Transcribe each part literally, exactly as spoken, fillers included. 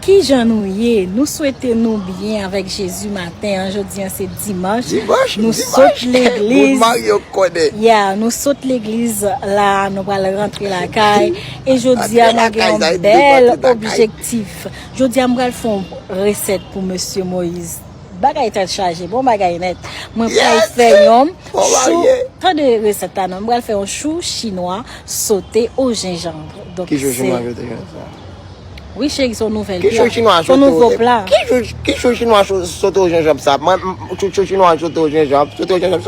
Kijan nou ye? Nou swete nou byen avèk Jezi maten an. Jodi an se dimanch. Dimanch, nou dimanch. Sot legliz. Moun marye yo konnen. Ya, nou sot legliz la, nou pral rantre lakay. E jodi a, mwen gen yon bèl objektif. Jodi a, m pral fè yon resèt pou mesye Moyiz. Bagay tèt chaje, bon bagay nèt. Mwen pral fè yon chou. Tande resèt la non, m pral fè yon chou chinwa sote o jenjanm. Donk, ki chou chinwa sote o jenjanm? Wi cheri, se yon nouvèl pla. Ki chou chinwa sote o jenjanm? Ki chou chinwa sote o jenjanm sa? Mwen, chou chinwa sote o jenjanm, sote o jenjanm,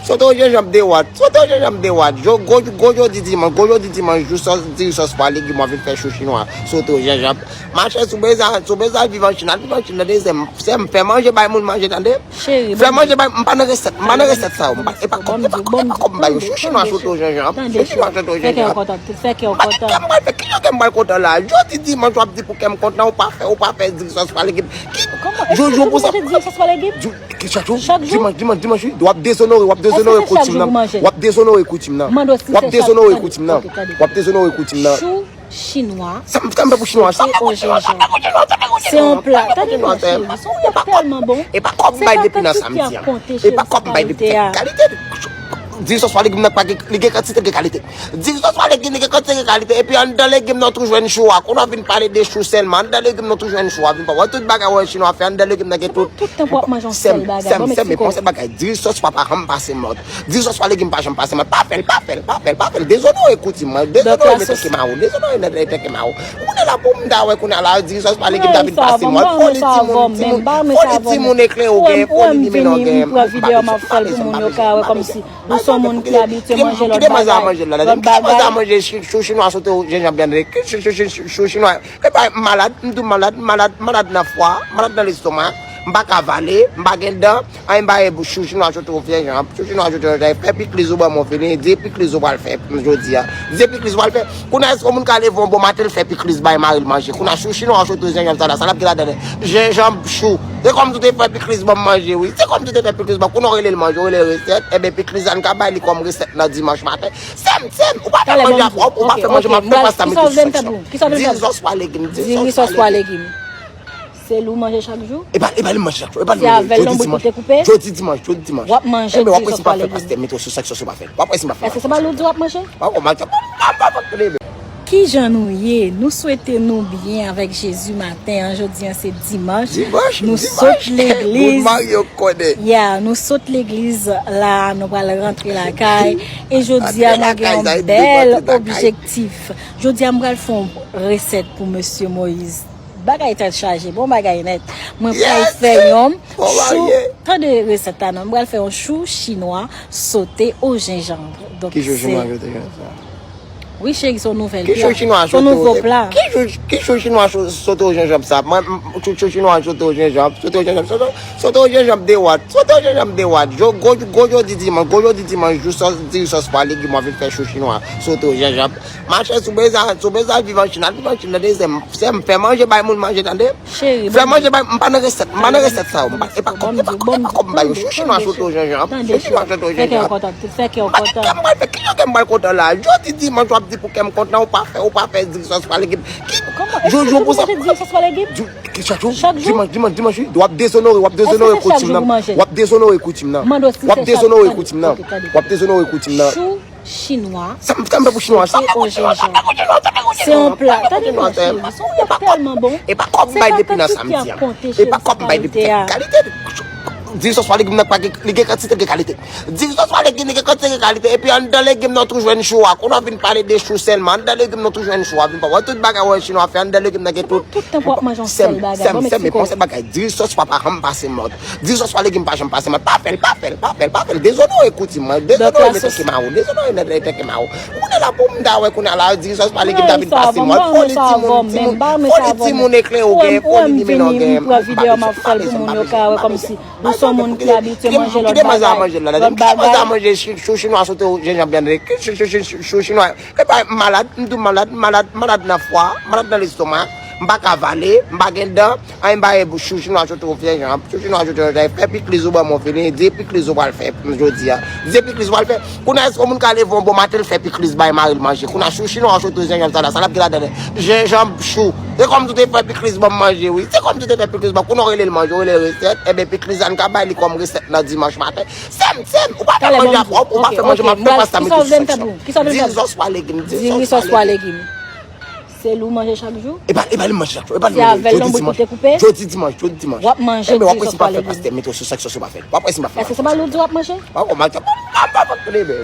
sote o jenjanm de wat, sote o jenjanm de wat. Gwo jodi dimanch, gwo jodi dimanch, jou sòs, diri sòs pwa legim, w ap vin fè chou chinwa sote o jenjanm. Machè, si w bezwen, si w bezwen al viv an Chin, al viv an Chin, tande, sè m, sè m, fè manje bay moun manje, tande. Cheri, fè manje bay, m pa nan resèt, m pa nan resèt sa yo, m pa, e pa kòb, e pa kòb, e pa kòb m ba yo, chou chinwa sote o jenjanm, chou chinwa sote o jenjanm. Fè kè w kontan, fè kè w kontan. M pa gen kè m pral fè, ki jan kè m pral kontan la? Jodi dimanch w ap di pou kè m kontan, ou pa fè, ou pa fè diri sòs pwa legim. Ki jou, jou pou sa? Chak jou w manje diri sòs pwa legim? Ki chak jou? Chak jou? Dimanch, dimanch, dimanch, wi. W ap dezonore, w ap dezonore koutim nan. W ap dezonore koutim nan. W ap dezonore koutim nan. W ap dezonore koutim nan. Chou chinwa. Sa m fè pou chinwa. Sa m fè pou chinwa. Sa m fè pou chinwa. Se yon pla. Tande non, cheri. Sa w ap tèlman bon. E pa kòb m bay depi nan samdi an. E pa kòb m bay depi kalite. Diri sòs pwa legim nan pa gen, li gen kantite, gen kalite. Diri sòs pwa legim, li gen kantite, gen kalite. Epi anndan legim nan tou jwenn chou a. Kounye a w vin pale de chou sèlman. Anndan legim nan tou jwenn chou a. Vin pa wè tout bagay wè chinwa fè. Anndan legim nan gen tout. Tout tan pou w ap manje yon sèl bagay. Sèm, sèm, sèm, e pa yon sèl bagay. Diri sòs pwa pa janm pase mòd. Diri sòs pwa legim pa janm pase mòd. Pa fè l, pa fè l, pa fè l, pa fè l. Dezonore koutim mwen. Dezonore mete ke mawo. Dezonore mete ke mawo. Kounye a la pou m ta wè kounye a la, diri sòs pwa legim ta vin pase mòd. Foli timoun, timoun, foli timoun eklere w gen, foli limena w gen. M pran videyo m ap fè l pou moun yo ka wè kòmsi ou se yon moun ki abitye manje lòt bagay. Kite manzè a manje la, tande. Kite manzè a manje chou chinwa sote o jenjanm byen. Chou chinwa. E pa malad, m tou malad, malad, malad nan fwa, malad nan lestomak, m pa ka vale, m pa gen dan, anyen m pa gen bouch, chou chinwa sote o jenjanm, chou chinwa sote o jenjanm, fè pikliz ou ban mwen fini, di pikliz ou pral fè jodi a. Di pikliz ou pral fè. Kounye a èske yon moun ka leve yon bon maten, l fè pikliz bay mari l manje? Kounye a chou chinwa sote o jenjanm sa la, sa l ap gen ladan l? Jenjanm chou. Se kòmsi w te fè pikliz ban m manje, wi. Se kòmsi w te fè pikliz ban, kounye a w rele l manje, w rele l resèt, enben pikliz la n ka bay li kòm resèt nan dimanch maten. Sèm, sèm, ou pa fè manje a pwòp, ou pa fè manje, m ap fè pasta, mete sou seksyon. Diri sòs pwa legim, diri sòs pwa legim. Se li w manje chak jou? E pa, e pa li m manje chak jou, e pa li m manje. Se avè l lonbrit ou te koupe? Jodi dimanch, jodi dimanch. W ap manje diri sòs pwa legim. Enben w ap wè si m pa fè pastè mete w sou seksyon si w pa fè l. W ap wè si m pa fè pastè. Èske se pa li w di w ap manje? W ap wè m ap fè, m ap fè, m ap fè. Kijan nou ye? Nou swete nou byen avèk Jezi maten an. Jodi an se dimanch. Dimanch, nou sot legliz. Moun marye yo konnen. Ya, nou sot legliz la, nou pral rantre lakay. E jodi a, mwen gen yon bèl objektif. Jodi a, m pral fè yon resèt pou mesye Moyiz. Bagay tèt chaje, bon bagay nèt. Mwen pral fè yon chou. Tande resèt la non. M pral fè yon chou chinwa sote o jenjanm. Donk, ki chou chinwa sote o jenjanm sa? Wi cheri, se yon nouvèl pla. Ki chou chinwa sote o jenjanm? Ki chou chinwa sote o jenjanm sa? Mwen, chou chinwa sote o jenjanm, sote o jenjanm, sote o jenjanm de wat, sote o jenjanm de wat. Gwo jodi dimanch, gwo jodi dimanch, jou sòs, diri sòs pwa legim, w ap vin fè chou chinwa sote o jenjanm. Machè, si w bezwen, si w bezwen al viv an Chin, al viv an Chin, tande, sè m, fè manje bay moun manje, tande. Cheri, fè manje bay, m pa nan resèt, m pa nan resèt sa yo, m pa, e pa kòb, e pa kòb, e pa kòb m ba yo. Chou chinwa sote o jenjanm, chou chinwa sote o jenjanm. Fè kè w kontan, fè kè w kontan. M pa gen kè m pral fè, ki jan kè m pral kontan la? Jodi dimanch w ap di pou kè m kontan, ou pa fè, ou pa fè diri sòs pwa legim. Jou, jou pou sa. Diri sòs pwa legim? Chak jou? Dimanch, dimanch, dimanch, wi. W ap dezonore, w ap dezonore koutim nan. W ap dezonore koutim nan. W ap dezonore koutim nan. W ap dezonore koutim nan. Chou chinwa. Sa m, sa m fè pou chinwa. Sa m fè pou chinwa. Sa m fè pou chinwa. Se yon pla. Tande non, cheri. Sa w ap tèlman bon. E pa kòb m bay depi nan samdi an. E pa kòb m bay depi kalite. Diri sòs pwa legim nan pa gen, li gen kantite, gen kalite. Diri sòs pwa legim, li gen kantite, gen kalite. Epi anndan legim nan tou jwenn chou a. Kounye a w vin pale de chou sèlman. Anndan legim nan tou jwenn chou a. Vin pa wè tout bagay wè chinwa fè. Anndan legim nan gen tout. Tout tan pou w ap manje yon sèl bagay. Sèm, sèm, sèm, e pa yon sèl bagay. Diri sòs pwa pa janm pase mòd. Diri sòs pwa legim pa janm pase mòd. Pa fè l, pa fè l, pa fè l, pa fè l. Dezonore koutim mwen. Dezonore mete ke mawo. Dezonore mete ke mawo. Kounye a la pou m ta wè kounye a la, diri sòs pwa legim ta vin pase mòd. Foli timoun, timoun, foli timoun eklere w gen, foli limena w gen. M pran videyo m ap fè l pou moun yo ka wè kòmsi ou se yon moun ki abitye manje lòt bagay. Kite manzè a manje la, tande. Kite manzè a manje chou chinwa sote o jenjanm byen. Chou chinwa. E pa malad, m tou malad, malad, malad nan fwa, malad nan lestomak. M pa ka vale, m pa gen dan, anyen m pa gen bouch. Chou chinwa sot ou fè jan, chou chinwa sot ou jan, fè pikliz ou ban mwen fini, di pikliz ou pral fè jodi a. Di pikliz ou pral fè. Kounye a, èske yon moun ka leve yon bon maten, l fè pikliz bay mari l manje? Kounye a, chou chinwa sot ou jenjanm sa la, sa l ap gen ladan l? Jenjanm chou. Se kòmsi w te fè pikliz ban m manje, wi. Se kòmsi w te fè pikliz ban m. Kounye a, w rele l manje, w rele l resèt, enben pikliz la, n ka bay li kòm resèt nan dimanch maten. Sèm, sèm, ou pa fè manje a pwòp, ou pa fè manje, m ap fè pasta, mete sou seksyon. Diri, sòs, pwa, legim, diri, sòs, pwa, legim. Se li w manje chak jou? E pa, e pa li manje chak jou. E pa li manje. Jodi dimanch. Jodi dimanch, jodi dimanch. W ap manje diri, sòs, pwa, legim. Mete sou seksyon, si w pa fè. W ap wè si m pa fè. Èske se pa li w di w ap manje? W ap wè, m ap fè.